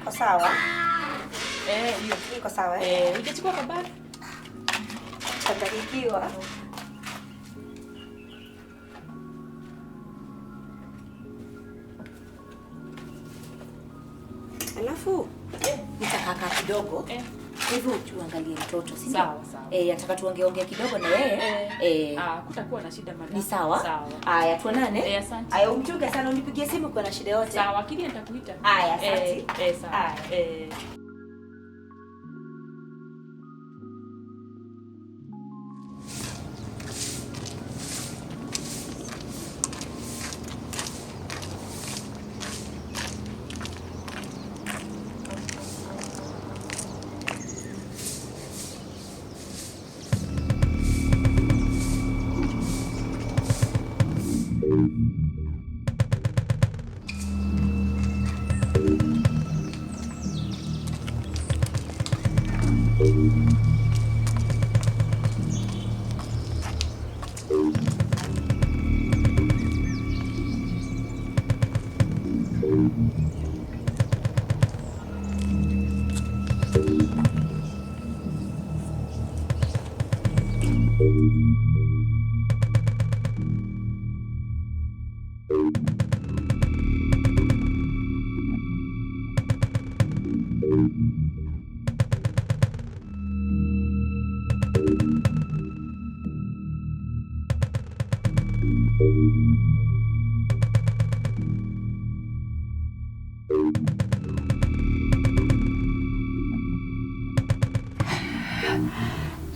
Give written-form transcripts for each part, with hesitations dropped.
Iko sawa? Eh, hiyo. Iko sawa eh? Eh, hujachukua kabari? Changanyikiwa. Alafu nitakaa kidogo Eh. hivyo tuangalie mtoto, si ndio? Sawa, sawa. Eh, nataka tuongeongee kidogo na yeye. Eh. Eh, Ah, kutakuwa na shida madam. ni sawa? Sawa. Aya, tuonane. Eh, asante. Aya, umchunge sana, unipigie simu kwa na shida yote. Sawa, akili nitakuita. Aya, asante. Eh, eh, sawa. Aya. Eh.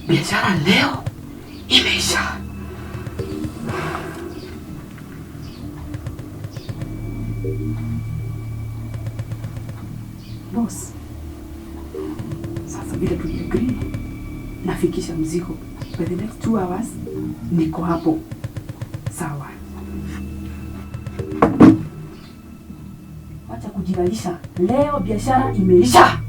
Biashara leo imeisha. Boss, sasa vile tuliagree, nafikisha mzigo by the next 2 hours, niko hapo. Sawa, wacha kujilalisha, leo biashara imeisha.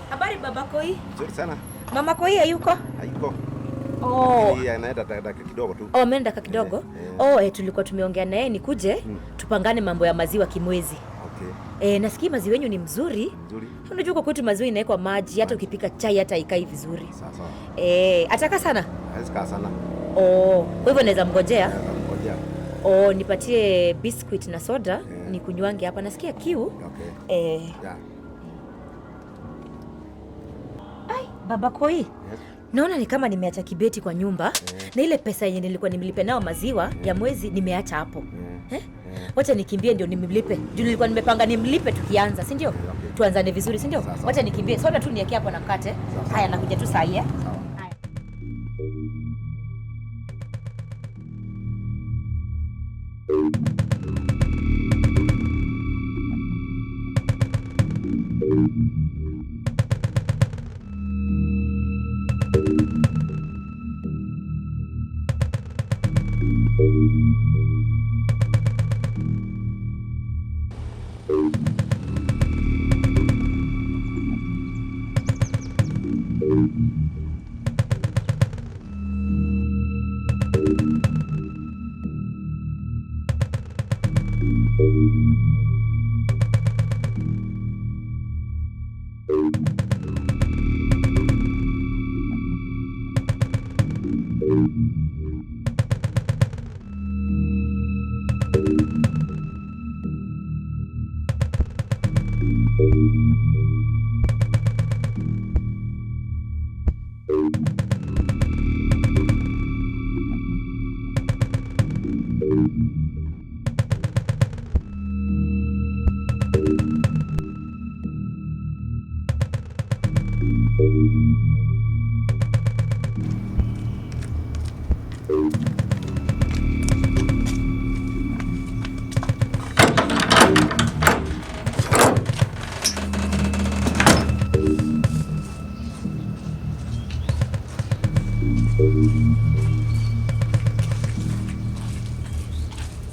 Habari baba Koi. Nzuri sana. Mama Koi hayuko? Haiko. Oh. Hii anaenda dakika kidogo tu. Oh, ameenda dakika kidogo. Eh, eh. Oh, eh, tulikuwa tumeongea na yeye nikuje tupangane mambo ya maziwa kimwezi. Okay. Eh, nasikia maziwa yenu ni mzuri. Nzuri. Unajua kwa kwetu maziwa inawekwa maji, hata ukipika chai hata haikai vizuri. Sawa sawa. Eh, ataka sana. Haizi kaa sana. Oh, kwa hivyo naweza mngojea? Mngojea. Oh, nipatie biscuit na soda Yeah. nikunywange hapa, nasikia kiu. Okay. Eh, Yeah. ai, Baba Koi. Yes. Naona ni kama nimeacha kibeti kwa nyumba na ile pesa yenye nilikuwa nimlipe nao maziwa ya mwezi nimeacha hapo. Yeah. Eh? Wacha nikimbie ndio nimlipe. Juu nilikuwa nimepanga nimlipe tukianza, si ndio? Okay. Tuanzane vizuri, si ndio? Sawa, sawa. Wacha nikimbie. Soda tu niweke hapo na mkate. Sawa. Haya, nakuja tu saa hii. Eh?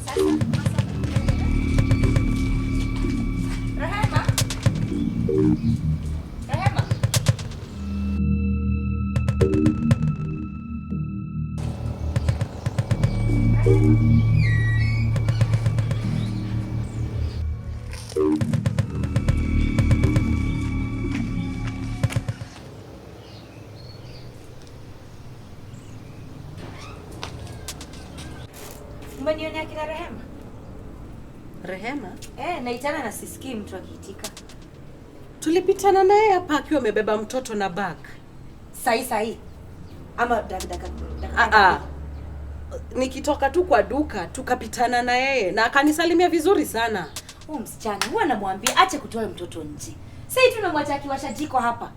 Sawa. Rehema. Rehema. Umenionea kina Rehema? Rehema? Eh, naitana na sisikii mtu akiitika. Tulipitana naye hapa akiwa amebeba mtoto na bag. Sahi sahi. Ama dakika Ah ah. Nikitoka tu kwa duka tukapitana na yeye na akanisalimia vizuri sana. Huyu msichana huwa anamwambia ache kutoa mtoto nje. Sasa hivi tumemwacha akiwasha jiko hapa.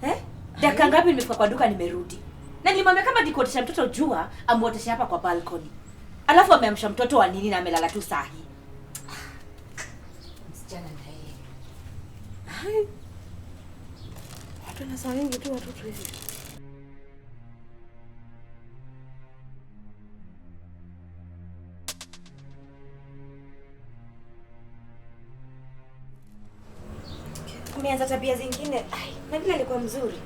Eh? Dakika ngapi nimefika kwa duka nimerudi. Na nilimwambia kama nikuotesha mtoto jua, amuoteshe hapa kwa balcony. Alafu ameamsha mtoto wa nini na amelala tu saa hii. Msichana na yeye. Hai. Watu wanasalingi tu watoto hivi. Ameanza tabia zingine. Ai, na vile alikuwa mzuri.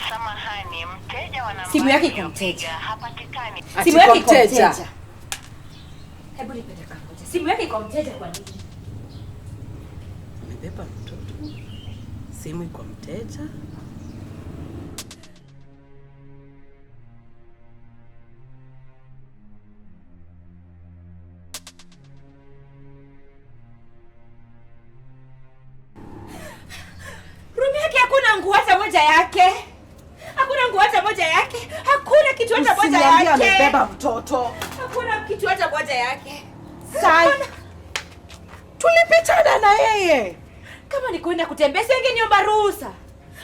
Samahani, mteja wa nambari Simu yake iko uliyopiga mteja. hapatikani. Ati Simu yake kwa iko mteja. mteja. Hebu nipe dakika moja. Simu yake iko mteja kwa nini? Amebeba mtoto. Simu iko mteja. Room yake hakuna nguo hata moja yake. Hakuna nguo hata moja yake. Hakuna kitu hata moja Usiniambie yake. amebeba mtoto. Hakuna kitu hata moja yake. Sai. Tulipitana na yeye. Kama ni kwenda kutembea, singeniomba ruhusa.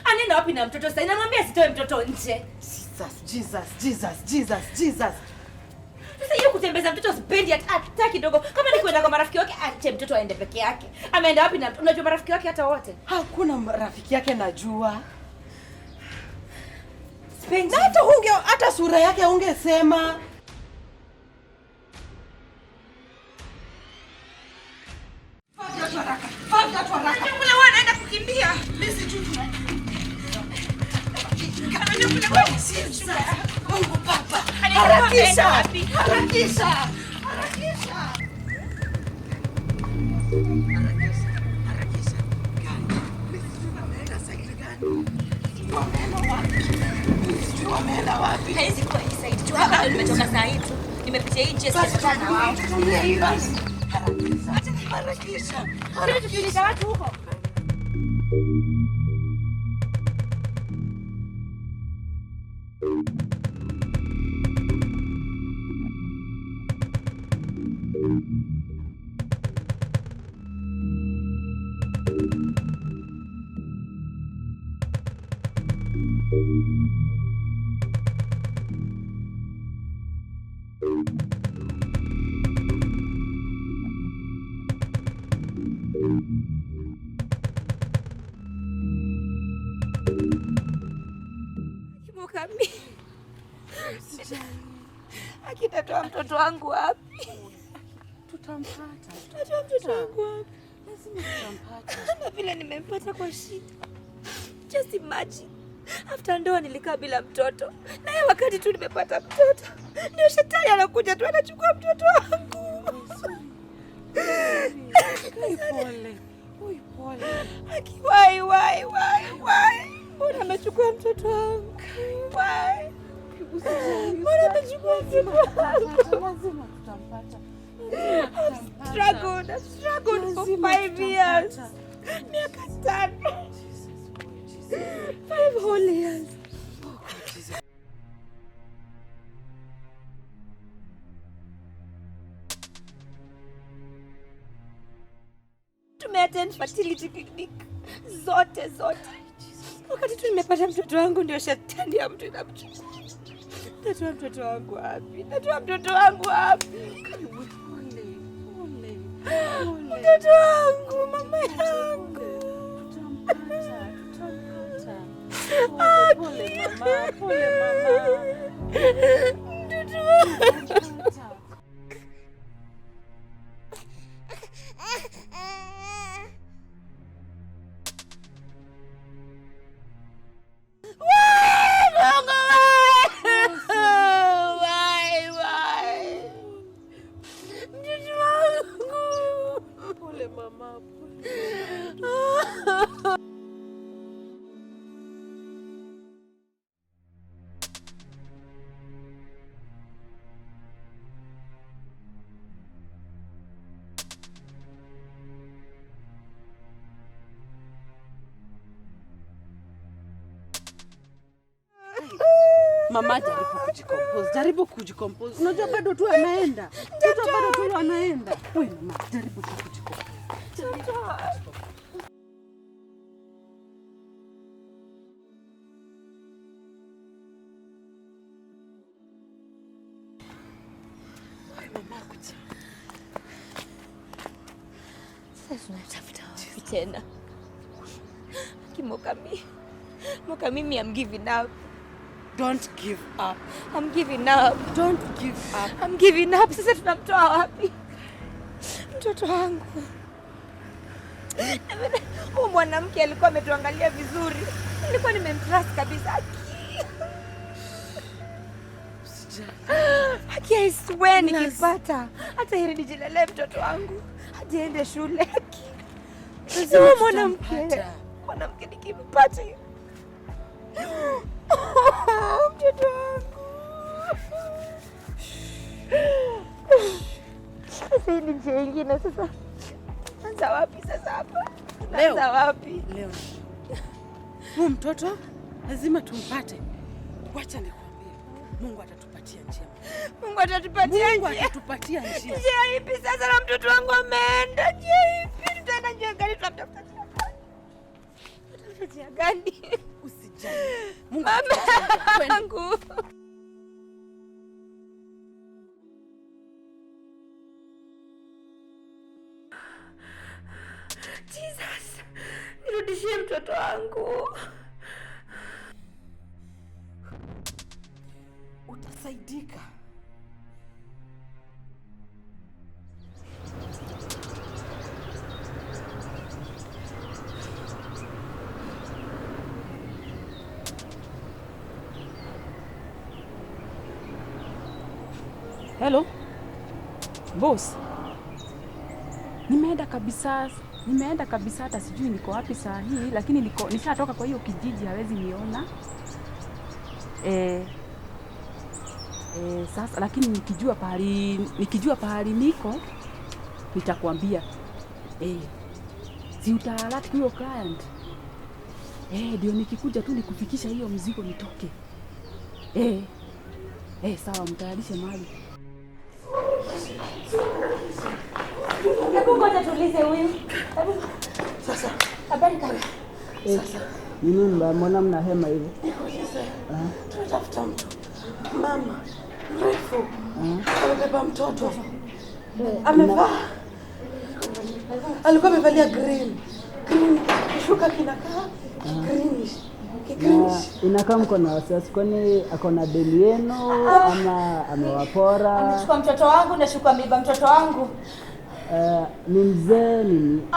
Anaenda wapi na mtoto sasa? Inamwambia sitoe mtoto nje. Jesus, Jesus, Jesus, Jesus, Jesus. Sasa hiyo kutembeza mtoto sipendi hata kidogo. Kama ni kwenda kwa marafiki wake, ache mtoto aende peke yake. Ameenda wapi na mtoto? Unajua marafiki wake hata wote. Hakuna rafiki yake najua. Sipendi. Na hata unge hata sura yake ungesema. Kule wewe anaenda kukimbia. Mungu Baba. Harakisha. Harakisha. Harakisha. Harakisha. Ameenda wapi? Haizi kuwa hii side tu. Hapa ndio nimetoka saa hii tu. Nimepitia hii njia sasa na wao. Basi. Harakisha. Harakisha. Tukiuliza watu huko. Akitatoa mtoto wangu wapi? Tutampata. Tutatoa mtoto wangu wapi? Lazima tutampata. Kama vile nimempata kwa shida. Just imagine. After ndoa nilikaa bila mtoto. Na yeye wakati tu nimepata mtoto, ndio shetani anakuja tu anachukua mtoto wangu. Pole. Oi, pole. Aki, why? Mbona amechukua mtoto wangu? Why? Mbona amechukua mtoto wangu? Lazima tutampata. I've struggled for 5 years. Miaka 5. 5 whole years. Tumeattend fertility clinic zote. Wakati tu nimepata mtoto wangu ndio shetani ya mtu inamchukua. Natoa mtoto wangu wapi? Natoa mtoto wangu wapi? Pole. Mtoto wangu, mama yangu. Tutampata. Pole mama, pole mama. Mtoto wangu. Why? Mtoto wangu. Pole mama, pole. Mama, jaribu kujicompose. Unajua bado tu anaenda. Mtoto bado tu anaenda. Wewe mama, jaribu tu kujicompose. Mama, kuja. Sasa tunatafuta wapi tena? Kimoka mimi I'm giving up. Don't give up. I'm giving up. Don't give up. I'm giving up. Sasa tunamtoa wapi? Mtoto wangu. Huyu mwanamke alikuwa ametuangalia vizuri. Nilikuwa nimemtrust kabisa. Aki, I swear nikipata hata heri nijilelee mtoto wangu hadi aende shule. Aki. Huyu mwanamke nikimpata mtoto wangu. Sasa hii ni njia ingine sasa. Anza wapi sasa hapa? Anza wapi? Leo. Huyu mtoto lazima tumpate. Wacha nikwambie. Mungu atatupatia njia. Mungu atatupatia Mungu njia. atatupatia njia. Njia ipi sasa na mtoto wangu ameenda? Njia ipi? Tutaenda njia gani? Tutamtafuta njia gani? Tutafuta njia gani? Usijali. Mungu Mama atatupatia njia. yangu. Jesus, nirudishie mtoto wangu. Utasaidika. Hello. Boss. Nimeenda kabisa hata sijui niko wapi saa hii, lakini nishatoka kwa hiyo kijiji, hawezi niona. Sasa lakini nikijua pahali niko nitakwambia. Si utaalert huyo client? Ndio nikikuja tu nikufikisha hiyo mzigo nitoke. Sawa, mtayarishe mali. Hebu ngoja tuulize huyu. Hebu. Sasa Habari kaka. Nini mbaya, mbona mna hema hivi? Nikuulize, tunatafuta mtu mama mrefu amebeba mtoto, amevaa, alikuwa amevalia green green, kishuka kinakaa greenish Na kigreenish. inakaa mko na wasiwasi, kwani ako na deni yenu ama amewapora? Amechukua mtoto wangu na shuka ameiba mtoto wangu. Ni mzee, ni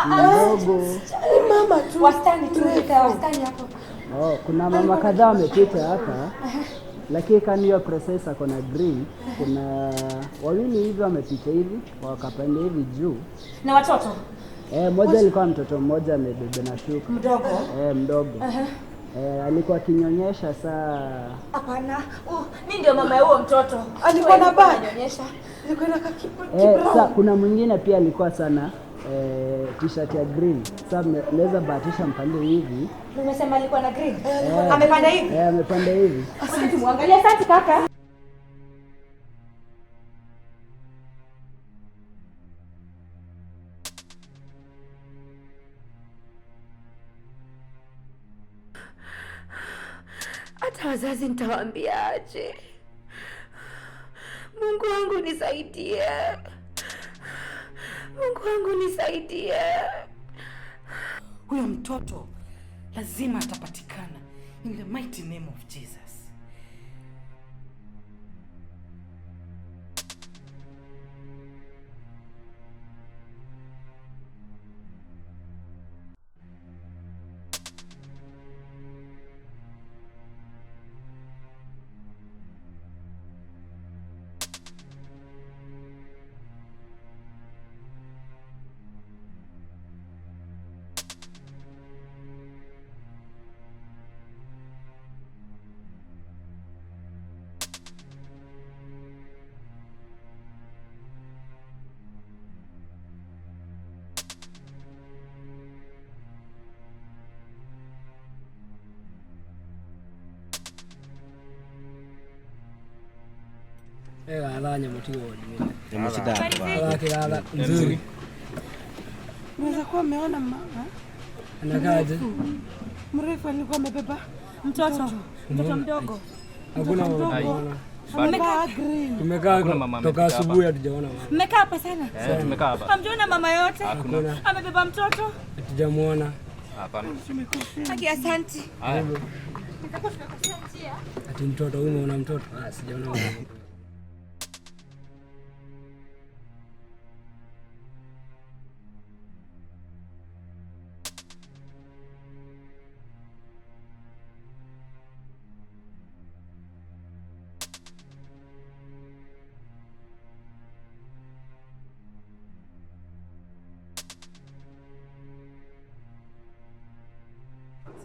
mdogo? Ni mama tu. Wastani tu, mrefu. wastani hapo. Oh, kuna mama kadhaa wamepita hapa, lakini kani hiyo process ako na green. Kuna wawili hivi wamepita hivi wakapanda hivi juu. Na watoto Mmoja alikuwa mtoto mmoja amebeba na shuka. Mdogo. Mdogo. Alikuwa akinyonyesha saa. Hapana, mi ndio mama ya huo mtoto. Alikuwa na bag. Ananyonyesha. Ilikuwa inakaa Sa, kibrown. kuna mwingine pia alikuwa sana t-shirt ya green. Sasa mnaweza bahatisha mpande hivi. Umesema alikuwa na green? Eh, Amepanda hivi? Amepanda hivi. Asante, muangalie. Asante kaka. Hata wazazi nitawaambiaje? Mungu wangu nisaidie. Mungu wangu nisaidie. Huyo mtoto lazima atapatikana in the mighty name of Jesus. Gatha nyamũ tigo. Nyamũ cithambũraga. Wakĩgatha nzuri. Mweza kuwa ameona mama Anakaaje? mrefu alikuwa amebeba Mtoto, mtoto mdogo. Hakuna mtoto mama. mdogo amevaa green. Tumekaa Hakuna mama toka amefika asubuhi hatujaona mama. Mmekaa hapa sana? Eh, tumekaa hapa. Hamjaona mama yote? Hakuna. Amebeba mtoto? Hatujamuona. Hapana. Haki, asante. Haya. Ati mtoto huyu, umeona mtoto? Ah, sijaona mama.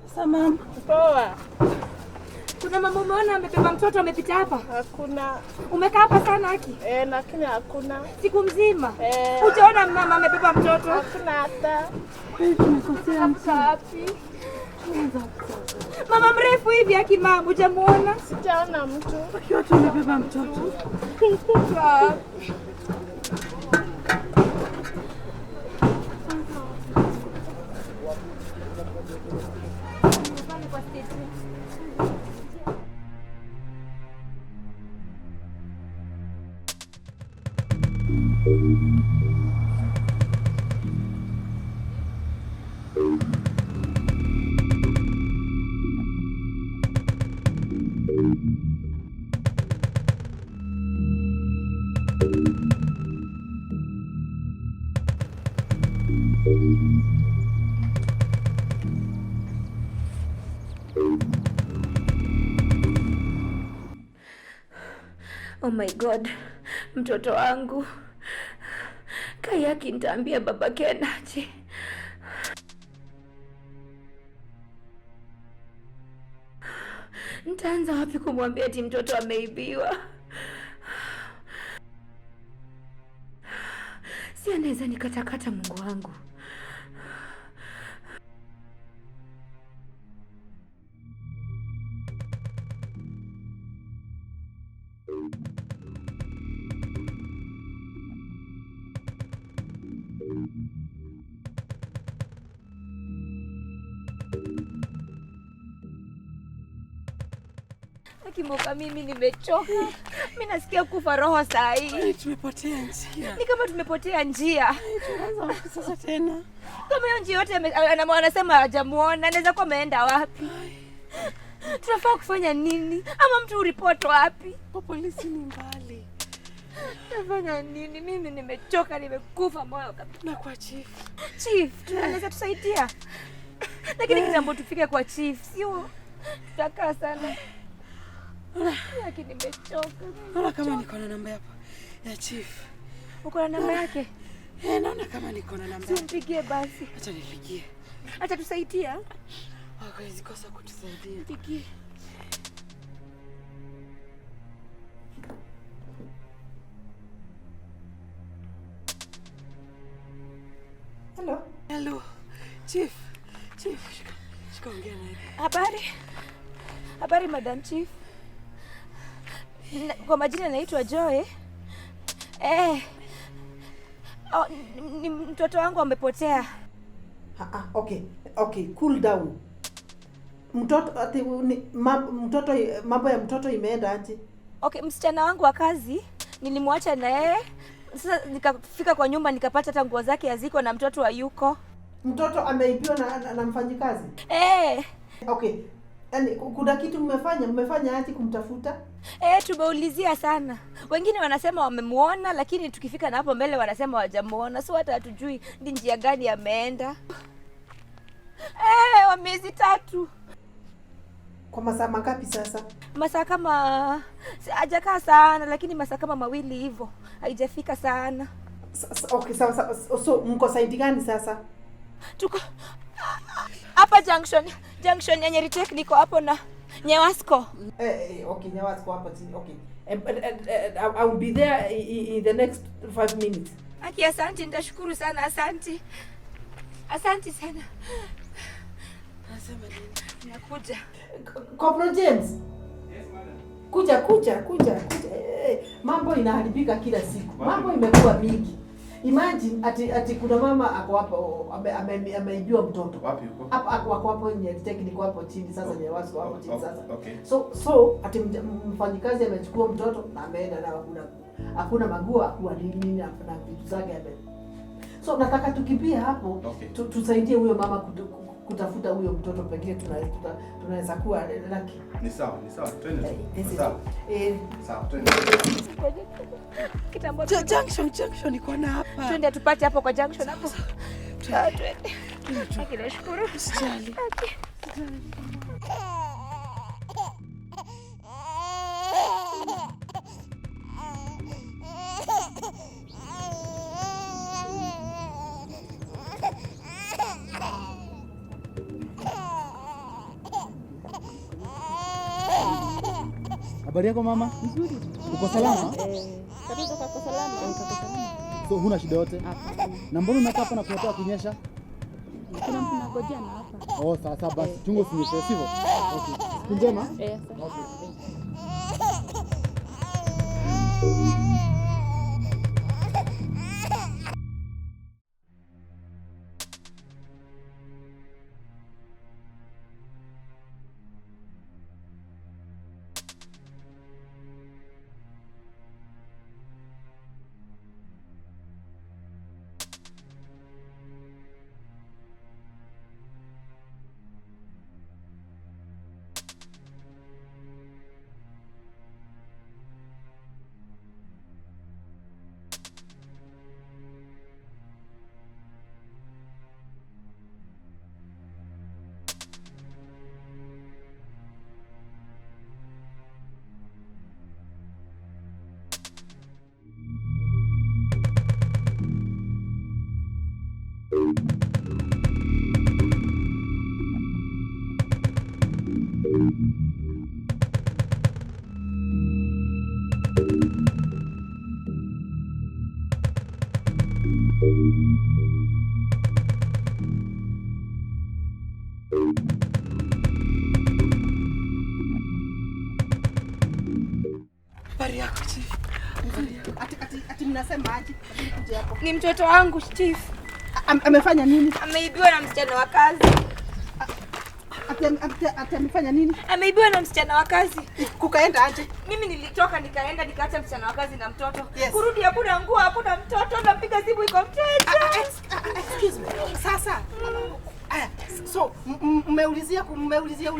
Sasa mama, Poa. Kuna mama umeona amebeba mtoto amepita hapa? Hakuna. Umekaa hapa sana haki? Eh, lakini hakuna. Siku mzima? Eh. Hujaona mama amebeba mtoto? Hakuna hata. Kweli tumekosea mtu. Wapi? Mama mrefu hivi haki mama, hujamuona? Sijaona mtu. Wakiwa tu amebeba mtoto. Wapi? Oh my God, mtoto wangu Kayaki, nitaambia baba Ken aje. Nitaanza wapi kumwambia ati mtoto ameibiwa? Si anaweza nikatakata, Mungu wangu. Kimboka, mimi nimechoka. Mimi nasikia kufa roho saa hii. Tumepotea njia. Ni kama tumepotea njia. Tunaanza wapi sasa tena? Kama hiyo njia yote anasema hajamuona, anaweza kuwa ameenda wapi? Tunafaa kufanya nini? Ama mtu uripoti wapi? Kwa polisi ni mbali. Tunafanya nini? Mimi nimechoka, nimekufa moyo kabisa. Na kwa chief. Chief, tunaweza tusaidia. Lakini kitambo tufike kwa chief, sio tutakaa sana. Lakini nimechoka. Naona kama niko na namba ya chief. Uko na namba yake? Naona kama niko na namba. Simpigie basi. Acha nipigie. Acha tusaidia. Hawezi kosa kutusaidia. Pigie. Hello. Hello. Chief. Chief, shika ongea naye. Habari. Habari Madam Chief. Kwa majina naitwa Joy. Ni mtoto wangu amepotea. Okay, cool down. Mtoto ati mtoto, mambo ya mtoto imeenda aje? Okay, msichana wangu wa kazi nilimwacha na yeye. Sasa nikafika kwa nyumba nikapata hata nguo zake haziko na mtoto hayuko. Mtoto ameibiwa na mfanyikazi? Okay. Yaani kuna kitu mmefanya aje kumtafuta? Tumeulizia sana. Wengine wanasema wamemuona, lakini tukifika na hapo mbele wanasema hawajamuona. So hata hatujui ni njia gani ameenda. Wa miezi 3. Kwa masaa mangapi sasa? Masaa kama hajakaa sana, lakini masaa kama 2 hivyo. Haijafika sana. Okay, sawa. So mko side gani sasa? Tuko hapa junction ya Nyeri Technical hapo na Nyewasco. Okay, Nyewasco hapo chini. Okay. I will be there in the next 5 minutes. Aki, asante, nitashukuru sana, asante. Asante sana. Nasema nini? Nakuja. Corporal James. Yes, madam. Kuja. Mambo inaharibika kila siku. Mambo imekuwa mingi. Imagine ati kuna mama ako hapo ameibiwa mtoto. Wapi huko? Hapo ako hapo Nyeri Technical hapo chini sasa, Nyewasco hapo chini sasa. Okay. So ati mfanyikazi amechukua mtoto na ameenda na hakuna maguo, hakuna nini na vitu zake ame. So nataka tukimbie hapo. Okay. Tusaidie huyo mama kutafuta huyo mtoto, pengine tunaweza kuwa lucky. Ni sawa. Twende. Sawa. Sawa, twende. Kitambo junction iko na hapa. Twende tupate hapo kwa junction hapo. Twende. Nashukuru. Usijali. Habari yako mama? Nzuri. Uko salama? Katoto kako salama? Kako salama. So huna shida yote? Hapana. Na mbona unakaa hapa na kunataka kunyesha? Kuna mtu nangojea na hapa. Oh, sawa sawa basi. Chunga usinyeshe, sivyo? Okay. Siku njema? Asante. Okay. Thank you. Habari yako chief? Ati mnasema aje? Kuja hapo. Ni mtoto wangu chief. Amefanya nini? Ameibiwa na msichana wa kazi. Ati amefanya nini? Ameibiwa na msichana wa kazi. Kukaenda aje? Mimi nilitoka nikaenda nikaacha msichana wa kazi na mtoto. Yes. Kurudi hakuna nguo, hakuna mtoto, napiga simu iko mteja. Excuse me. Sasa. Aya, so mmeulizia ulizia.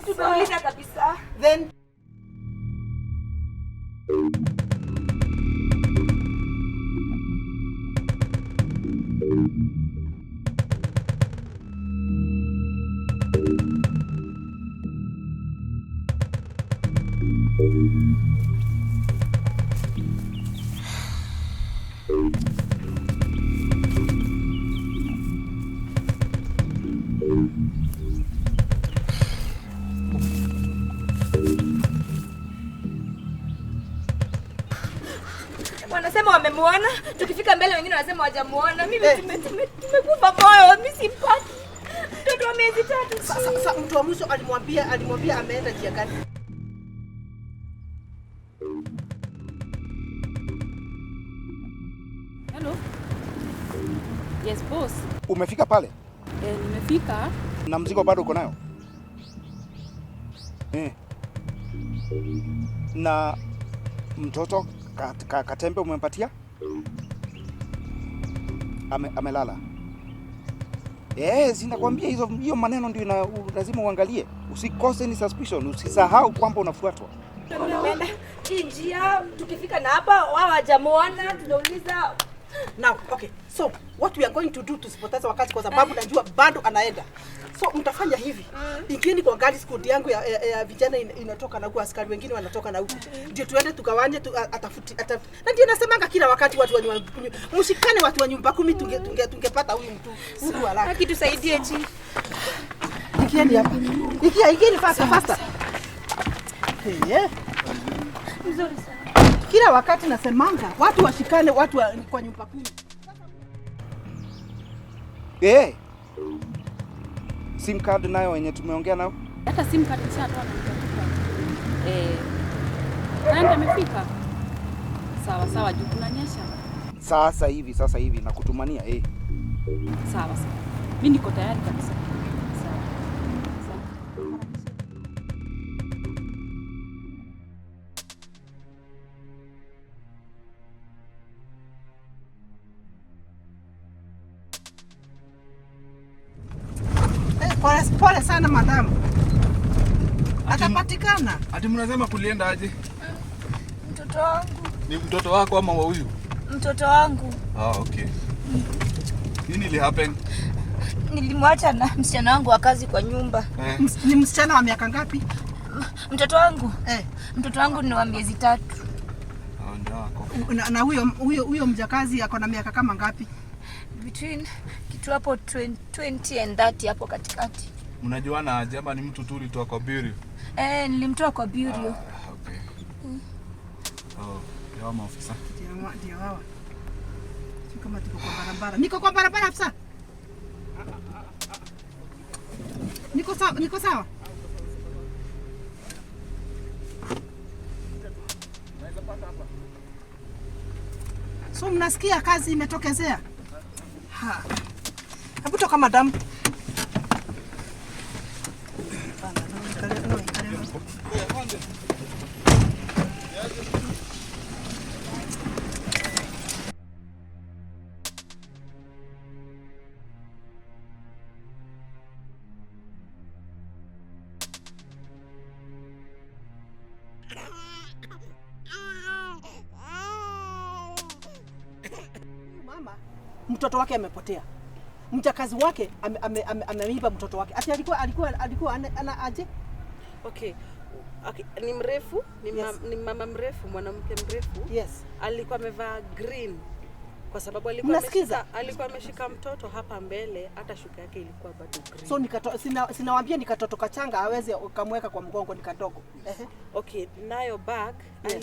Tumeuliza kabisa. Then wanasema wamemuona, tukifika mbele wengine wanasema hawajamuona. Mimi tumekufa moyo, mimi simpati. Mtoto wa miezi 3. Sasa mtu wa mwisho alimwambia ameenda njia gani? Hello. Yes boss. Umefika pale? Nimefika. Na mzigo bado uko nayo? Na mtoto katembe umempatia? Amelala. Sinakwambia hiyo maneno ndio lazima uangalie. Usikose ni suspicion, usisahau kwamba unafuatwa. Tumeenda njia, tukifika na hapa wao hawajamuona, tunauliza. Now, okay. So, what we are going to do tusipoteze wakati kwa sababu najua bado anaenda. So, mtafanya hivi. Ingieni kwa gari squad yangu ya vijana inatoka na huko, askari wengine wanatoka na huko. Ndio tuende tukawanye atafuti. Na ndio nasemanga kila wakati watu wa mshikane watu wa nyumba 10 tungepata huyu mtu haraka. Haki tusaidie chief. Ingieni hapa. Ingieni faster. Yeah. Mzuri sana. Kila wakati nasemanga watu washikane watu kwa nyumba 10. SIM card nayo yenye tumeongea nayo? Hata SIM card nishatoa na nikatupa. Nani amefika? Sawa sawa, juu kunanyesha. Sasa hivi nakutumania Sawa sawa. Mimi niko tayari kabisa. Sawa. Sawa. Pole sana madam. Atapatikana. Ati mnasema kulienda aje? Mtoto wangu. Ni mtoto wako ama wa huyu? Mtoto wangu. Ah, okay. Nini ili happen? Nilimwacha na msichana wangu wa kazi kwa nyumba. Ni msichana wa miaka ngapi? Mtoto wangu? Mtoto wangu ni wa miezi 3. Ah, ndio wako. Na huyo mjakazi ako na miaka kama ngapi? Between kitu hapo 20 and 30 hapo katikati. Mnajuana aje ama ni mtu tu ulitoa kwa bureau? Nilimtoa kwa bureau. Okay. Oh, ndio maafisa. Ndio hawa. Sio kama tuko kwa barabara. Niko kwa barabara afisa. Niko sawa. So mnasikia kazi imetokezea? Ha. Hebu toka madam. Mama, mtoto wake amepotea. Mjakazi wake ameiba mtoto wake. Ati alikuwa ana aje? Okay. Okay, ni mrefu, ni mama mrefu, mwanamke mrefu. Yes. Alikuwa amevaa green kwa sababu alikuwa ameshika mtoto hapa mbele, hata shuka yake ilikuwa bado green. So sinawaambia nikatoto kachanga aweze ukamweka kwa mgongo ni kadogo. Okay, nayo bag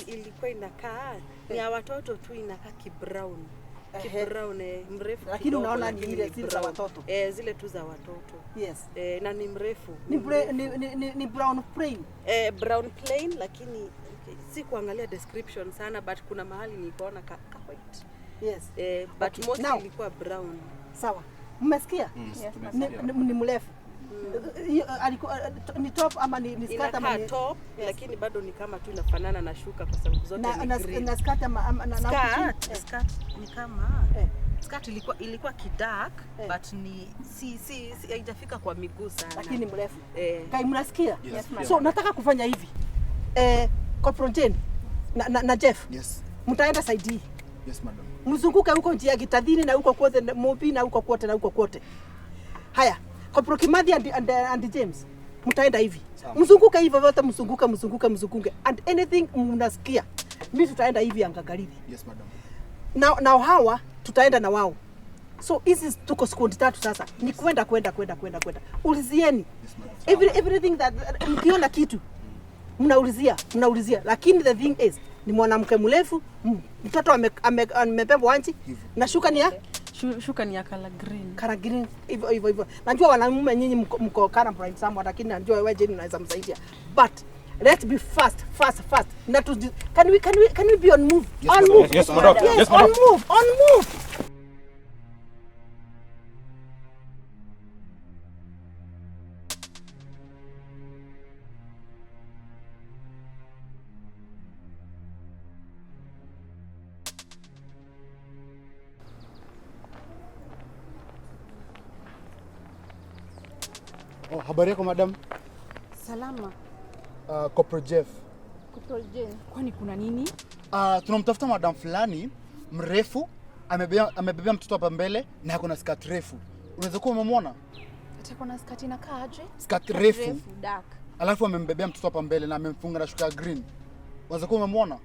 ilikuwa inakaa ni ya watoto tu, inakaa kibrown. Kibrown mrefu. Lakini unaona ni ile zile za watoto. Zile tu za watoto. Yes. Na ni mrefu. Ni brown plain. Brown plain lakini Si kuangalia description sana but kuna mahali nikaona ka white. Yes. But Okay. mostly Now- ilikuwa brown. Sawa. Mmesikia? Yes, Ni mrefu. Alikuwa ni top ama ni skirt ama Inakaa ni top, lakini bado ni kama tu inafanana na shuka kwa sababu zote na, ni na, green. na skirt ama na Skirt, eh. skirt ni kama skirt ilikuwa kidark but ni si haijafika kwa miguu sana. Lakini ni mrefu. Eh. Kai, mnasikia? Yes, ma'am. So nataka kufanya hivi. Corporal Jane na Jeff. Yes. Mtaenda side hii. Yes, madam. Mzunguke huko njia ya Gitathini na huko kwote na Mobi na huko kwote na huko kwote. Haya, Corporal Kimathi and James, mtaenda hivi. Mzunguke hivyo vyote, mzunguke mzunguke mzunguke, and anything mnasikia. Mimi tutaenda hivi Angagaridi. Yes, madam. Na hawa tutaenda na wao. So hizi tuko sekundi tatu sasa. Ni kwenda kwenda kwenda kwenda kwenda. Ulizieni. Everything that mkiona kitu mnaulizia, mnaulizia. Lakini the thing is ni mwanamke mrefu, mtoto amebebwa wanchi na shuka ni ya Shuka ni ya color green. Color green hivyo hivyo hivyo. Najua wanaume nyinyi mko color blind somewhat, lakini najua wewe Jane unaweza msaidia. But let's be fast fast fast. Na tu, can we be on move? Yes, On madam. move. Yes, madam. Yes, Yes, on madam. move, on move. Oh, habari yako madam? Salama. Corporal Jeff. Corporal Jane. Kwani kuna nini? Tunamtafuta madam fulani mrefu, amebebea mtoto hapa mbele na ako na skirt refu. Unaweza kuwa umemwona? Atakuwa na skirt inakaa aje? Skirt refu. Dark. Alafu amembebea mtoto hapa mbele na amemfunga na shuka ya green. Unaweza kuwa umemwona?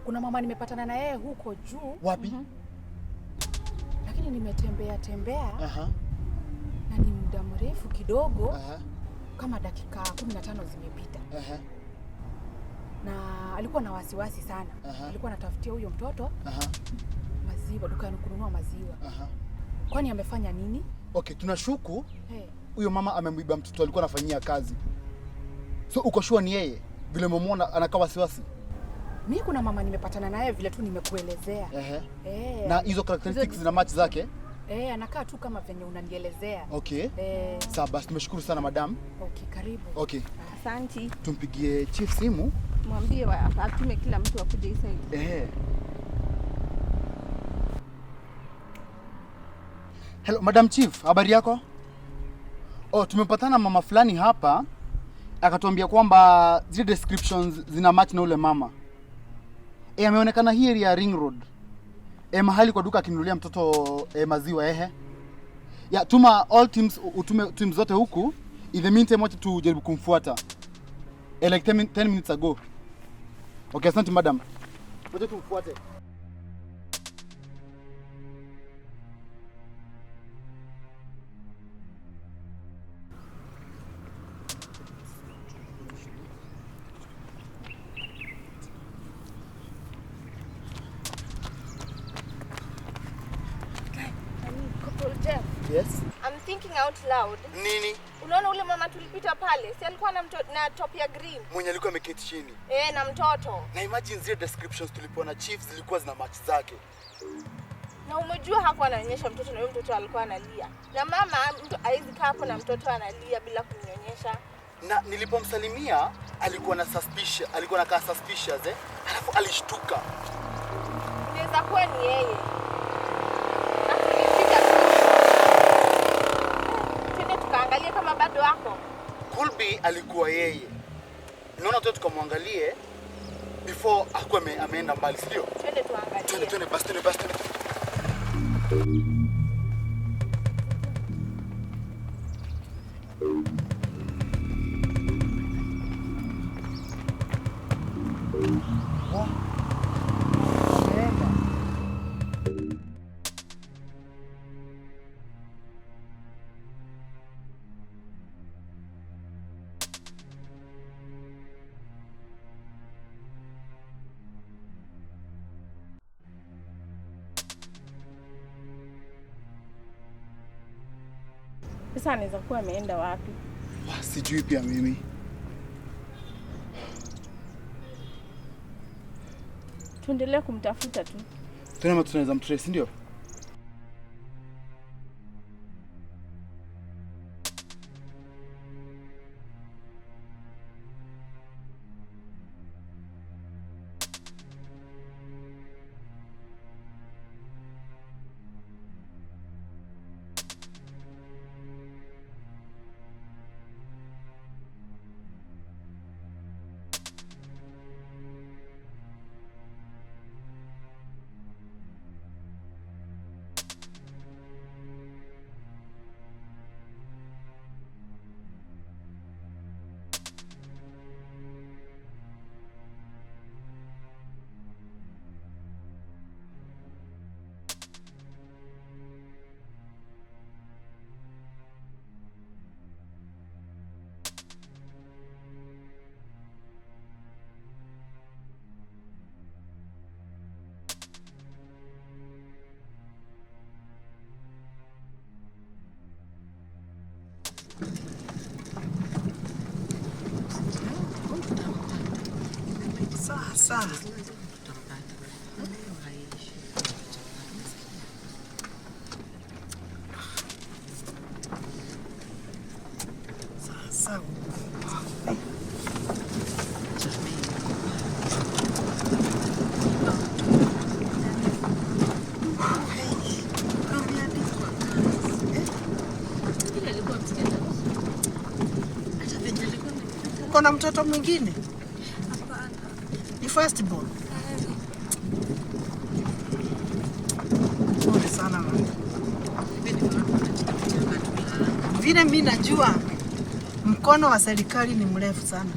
Kuna mama nimepatana na yeye huko juu. Wapi? Lakini nimetembea tembea. Aha. Na ni muda mrefu kidogo. Kama dakika 15 zimepita. Aha. Na alikuwa na wasiwasi sana. Alikuwa anatafutia huyo mtoto maziwa, dukani kununua maziwa. Kwani amefanya nini? Okay, tunashuku Hey. huyo mama amemwiba mtoto alikuwa anafanyia kazi. So uko sure ni yeye? Vile umemwona anakaa wasiwasi? Mi kuna mama nimepatana naye vile tu nimekuelezea. Ehe. Eh. Na hizo characteristics zina match zake? Anakaa tu kama venye unanielezea. Okay. Sawa basi, tumeshukuru sana madam. Okay, karibu. Okay. Asante. Tumpigie chief simu. Mwambie atume kila mtu akuje hii side. Hello, Madam Chief, habari yako? Oh, tumepatana mama fulani hapa akatuambia kwamba zile descriptions zina match na ule mama. Ameonekana hii area ya Ring Road. Mahali kwa duka akinunulia mtoto maziwa ehe. Ya, tuma all teams, utume teams zote huku. In the meantime wacha tujaribu kumfuata. Like 10 minutes ago. Okay, asante madam. Wacha tumfuate. Corporal Jeff. Yes. I'm thinking out loud. Nini? Unaona ule mama tulipita pale, si alikuwa na na top ya green. Mwenye alikuwa ameketi chini. Na mtoto. Na imagine zile descriptions tulipewa na chief zilikuwa zina match zake. Na umejua hakuwa ananyonyesha mtoto na huyo mtoto alikuwa analia. Na mama mtu haizi kaa hapo na mtoto analia bila kumnyonyesha. Na nilipomsalimia alikuwa na suspicious, alikuwa anakaa suspicious Alafu alishtuka. Inaweza kuwa ni yeye. Na tulipita tu. Twende tukaangalie kama bado wako. Colby alikuwa yeye. Naona tu tukamwangalie before akuwe ameenda mbali, si ndio? Twende tuangalie. Twende twende basi, twende basi, twende. Sasa anaweza kuwa ameenda wapi? Sijui pia mimi. Tuendelee kumtafuta tu. Tena tunaweza mtrace, ndio? Sasa sasa uko na mtoto mwingine? Ni first born. Pole sana mama. Vile mi najua mkono wa serikali ni mrefu sana,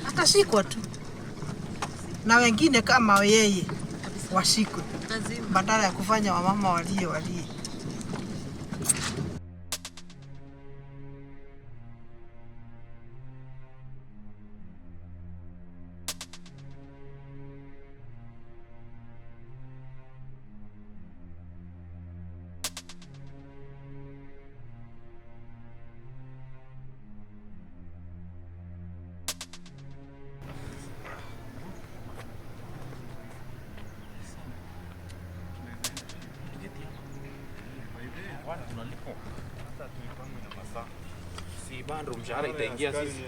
atashikwa tu na wengine kama yeye washikwe, badala ya kufanya wamama walie walie. Si bado mshahara itaingia sisi.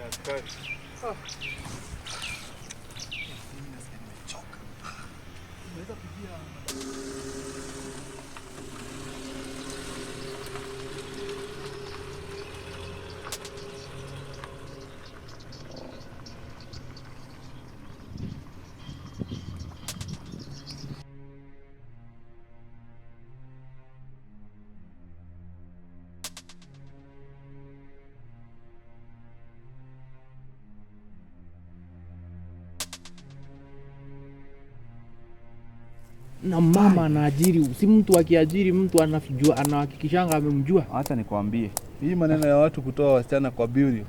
Na mama anaajiri, si mtu akiajiri mtu anajua, anahakikishanga amemjua. Acha nikwambie, hii maneno ya watu kutoa wasichana kwa bureau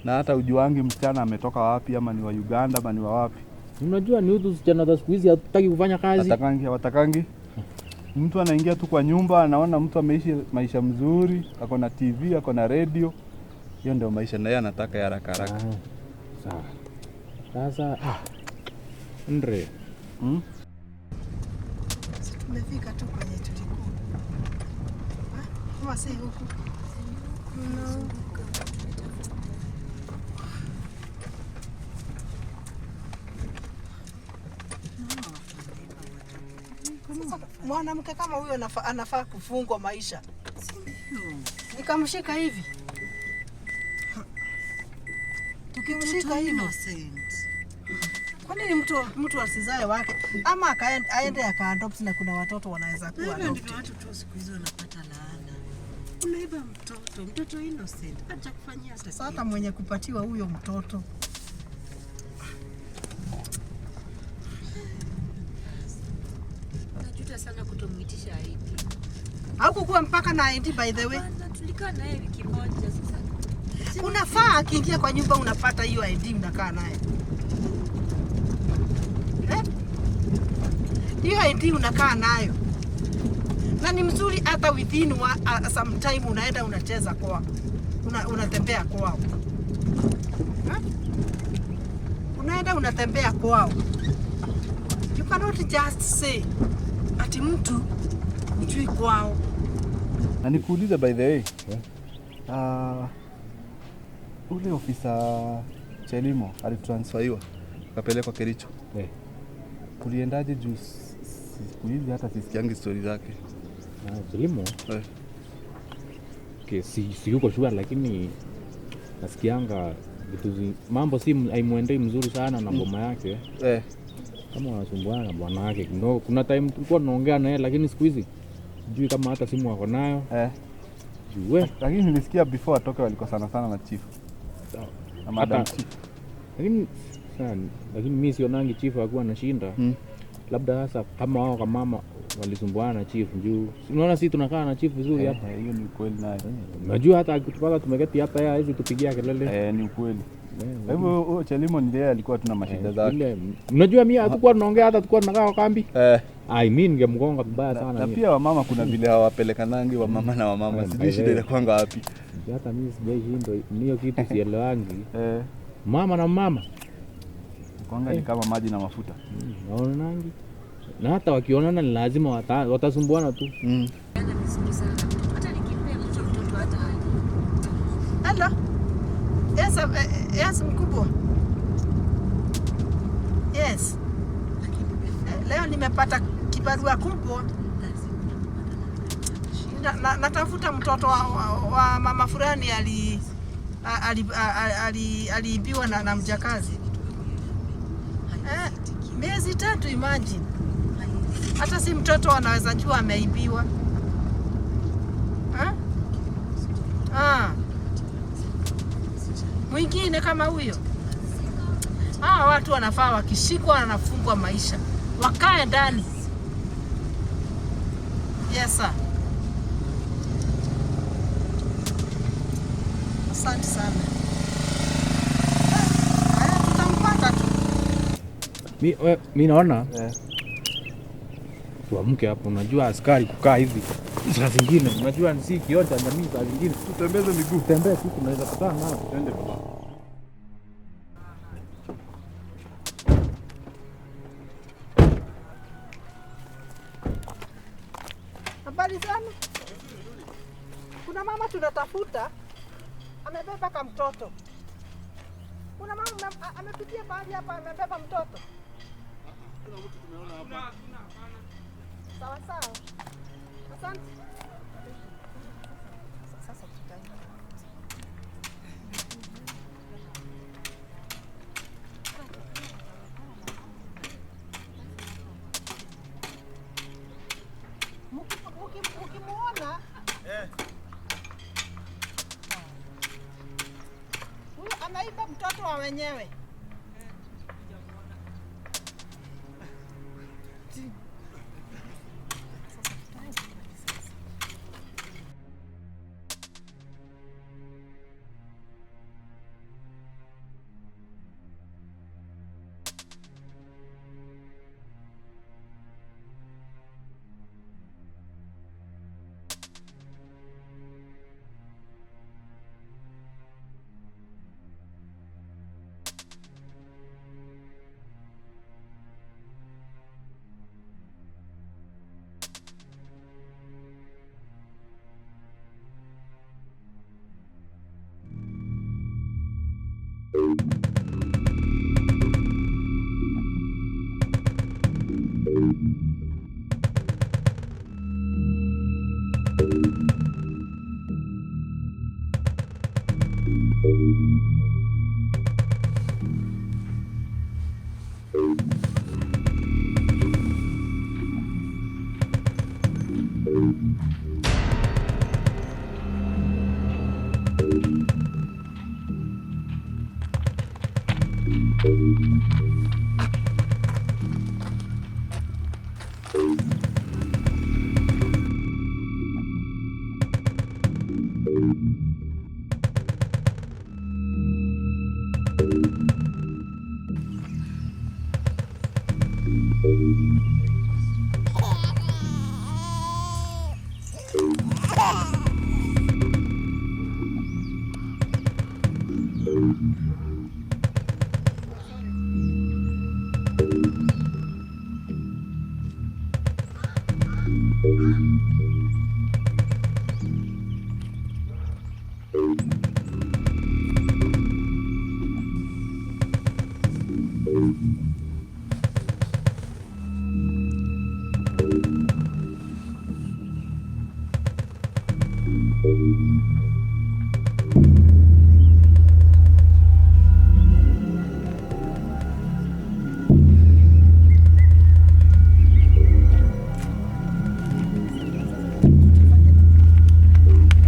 na hata ujuangi msichana ametoka wapi, ama ni wa Uganda ama ni wa wapi. Unajua ni hutu sichana za siku hizi hatutaki kufanya kazi. Watakangi, watakangi. Mtu anaingia tu kwa nyumba, anaona mtu ameishi maisha mzuri, ako na TV, ako na radio. Hiyo ndio maisha na yeye anataka ya haraka haraka. Sawa. Sasa Andre. Tumefika tu kwenye tulikuwa. Kama si huku. No. Sasa mwanamke kama huyo anafaa kufungwa maisha. Nikamshika hivi. Tukimshika hivi. Kwa nini mtu asizae wake ama aende akaadopt, na kuna watoto wanaweza kuwa Hivyo ndivyo watu tu siku hizi wanapata laana. Unaiba mtoto, mtoto innocent, acha kufanyia hata Sasa hata mwenye kupatiwa huyo mtoto Najuta sana kutomuitisha ID. Hakukuwa mpaka na ID by the way. Tulikaa naye wiki moja sasa. Unafaa akiingia kwa nyumba unapata hiyo ID unakaa naye. Hiyo ID unakaa nayo. Na ni mzuri hata within some time unaenda unacheza kwao. Unatembea kwao. Unaenda unatembea kwao. You cannot just say ati mtu hujui kwao. Na nikuulize by the way. Ule ofisa Chelimo alitransferiwa akapelekwa Kericho. Kuliendaje juu siku hizi hata sisikiangi story zake? Chelimo? Okay, si yuko sure lakini nasikianga vitu mambo si haimuendei mzuri sana na boma yake. Kama wanasumbuana na bwana yake. No, kuna time tulikuwa tunaongea na yeye lakini siku hizi sijui kama hata simu wako nayo. Juu Lakini nilisikia before atoke walikosana sana na chief. Na madam chief. Lakini sana, lakini mimi sionangi chief hakuwa anashinda. Labda sasa kama wao kama mama walisumbuana na chief juu. Unaona sisi tunakaa na chief vizuri hapa. Hiyo ni ukweli naye. Unajua hata akitupata tumeketi hapa yeye hawezi tupigia kelele. Ni ukweli. Kwa hivyo huyo Chelimo ndiye alikuwa tuna mashida zake. Unajua mimi hatakuwa tunaongea hata tulikuwa tunakaa kwa kambi. Ai mimi ningemgonga vibaya sana. Na pia wamama kuna vile hawapelekanangi wamama na wamama. Sijui shida inakuanga wapi. Hata mimi sijaishindwa hiyo kitu sielewangi. Mama na mama. Kwanga ni kama maji na mafuta. Waonangi. Na hata wakionana ni lazima watasumbuana tu. Hata nikimpea mtoto hata Hello. Yes, yes mkubwa. Yes. Leo nimepata kibarua kubwa. Natafuta mtoto wa mama fulani aliibiwa na mjakazi. Miezi 3 imagine. Hata si mtoto anaweza jua ameibiwa. Mwingine kama huyo. Watu wanafaa wakishikwa wanafungwa maisha. Wakae ndani. Yes sir. Asante sana. Haya tutampata tu. Mi naona tuamke hapo, unajua askari kukaa hivi saa zingine, unajua si kioo cha jamii saa zingine. Tutembeze miguu. Tembee tu tunaweza kutana nao. Twende baba. Habari zenu? Kuna mama tunatafuta amebeba kama mtoto. Kuna mama amepitia pahali hapa amebeba mtoto. Kuna mtu tumeona hapa. Sawa sawa. Asante. Sasa tutaenda. Mkimuona huyu anaiba mtoto wa wenyewe.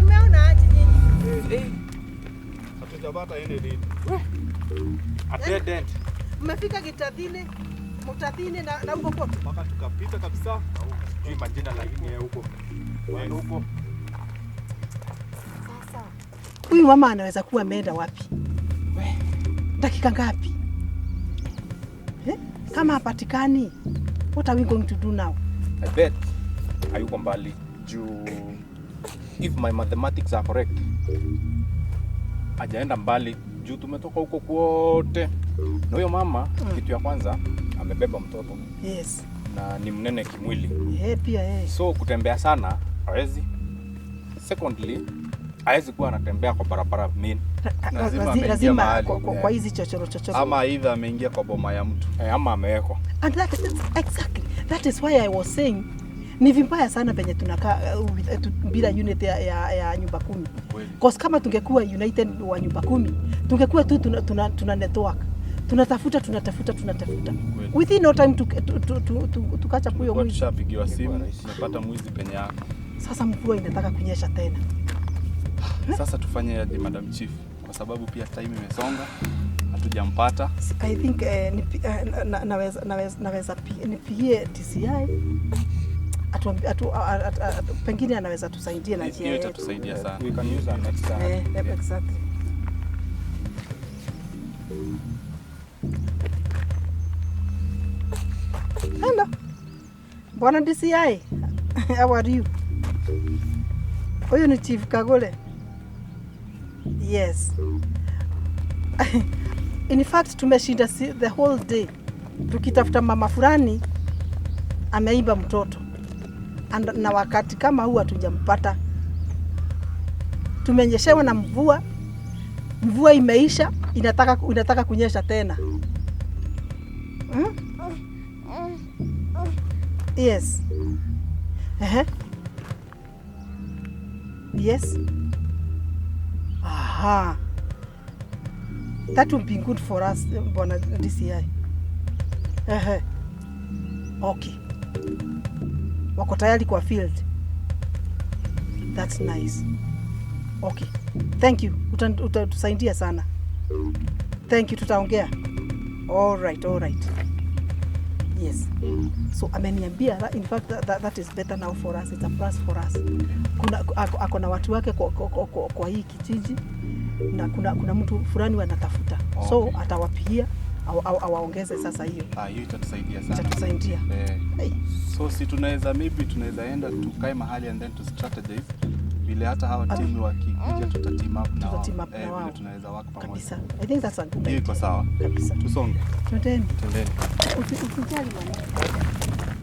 Umeona aje nyinyi? Hatujapata any lead. A dead end. Mmefika Gitathine, Mutathine na huko kote. Mpaka tukapita kabisa. Sijui majina lakini yeye huko. Bado huko. Huyu mama anaweza kuwa ameenda wapi? Dakika ngapi? Eh? Kama hapatikani, what are we going to do now? I bet hayuko mbali juu if my mathematics are correct, hajaenda mbali juu tumetoka huko kwote na huyo mama. Kitu ya kwanza amebeba mtoto na ni mnene kimwili, Eh, pia eh. so kutembea sana hawezi. Secondly, hawezi kuwa anatembea kwa barabara main. Lazima ameingia Lazima mahali. kwa hizi chochoro chochoro. Ama either ameingia kwa boma ya mtu. Eh, ama amewekwa. And that is exactly, that is why I was saying ni vibaya sana venye tunakaa bila unit ya nyumba kumi. Cause kama tungekuwa united wa nyumba kumi, tungekuwa tu tuna network. Tunatafuta, tunatafuta, tunatafuta. Within no time to catch up huyo Tulikuwa mwizi. tushapigiwa simu, tumepata mwizi penye yako. Sasa mvua inataka kunyesha tena. Sasa tufanye aje, Madam Chief? Kwa sababu pia time imesonga, hatujampata. I think naweza nipigie DCI pengine anaweza tusaidia na njia Hiyo yetu. itatusaidia sana. We can use our next time. Eh, exactly. Hello. Bwana DCI. How are you? Huyu ni Chief Kagole. Yes. In fact, tumeshinda the whole day tukitafuta mama fulani ameiba mtoto. And, na wakati kama huu hatujampata. Tumenyeshewa na mvua, mvua imeisha, inataka kunyesha tena. Yes. Ehe. Yes. Aha. That would be good for us, Bwana DCI. Ehe. Okay. Wako tayari kwa field. That's nice. Okay. Thank you. Utatusaidia sana. Thank you, tutaongea. All right, all right. Yes. So ameniambia in fact that is better now for us. It's a plus for us. Kuna ako na watu wake kwa hii kijiji na kuna mtu fulani wanatafuta. So atawapigia awaongeze sasa hiyo. Ah, hiyo itatusaidia sana. Itatusaidia. Eh. Hey. So si tunaweza maybe tunaweza enda tukae mahali and then to strategize vile hata hawa timu wakikuja tuta team up na wao. Tuta team up na Eh, vile wao. tunaweza work pamoja. Kabisa. I think that's a good Hiyo iko idea. sawa. Kabisa. Tusonge. Twendeni. Twendeni. Usijali mwana.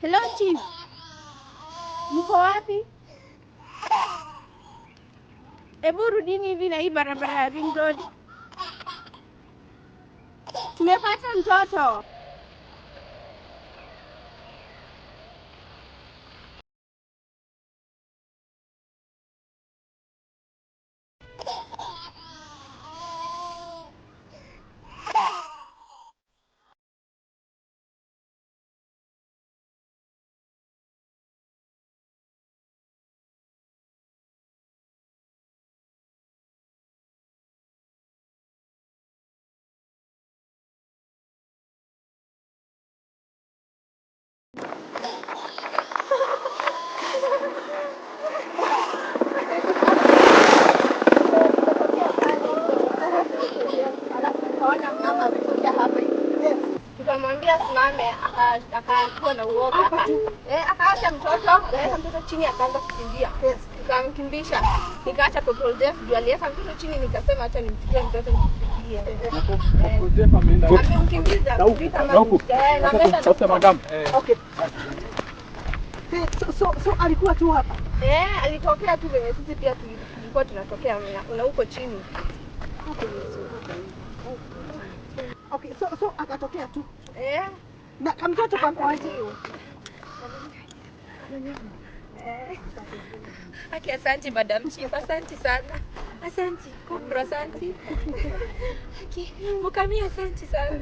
Hello Chief. Mko wapi? Ebu rudini hivi na hii barabara ya Ring Road. Tumepata mtoto. Akakuwa na uoga. Hapa tu. Akaacha mtoto, akaweka mtoto chini akaanza kukimbia. Nikamkimbisha. Nikaacha Corporal Jeff juu aliweka mtoto chini nikasema acha nimchukue mtoto nimpikie. Amemkimbiza Na huku, sijui kama na huku. na ameenda na Tafuta madam. Okay. So alikuwa tu hapa. Alitokea tu venye sisi pia tulikuwa tunatokea na huko chini. Okay, so akatokea tu. Na kamtoto kakoaje? Aki, asante Madam Chief, asante sana. Asante, Kopro, asante. Aki, Mukami, asante sana.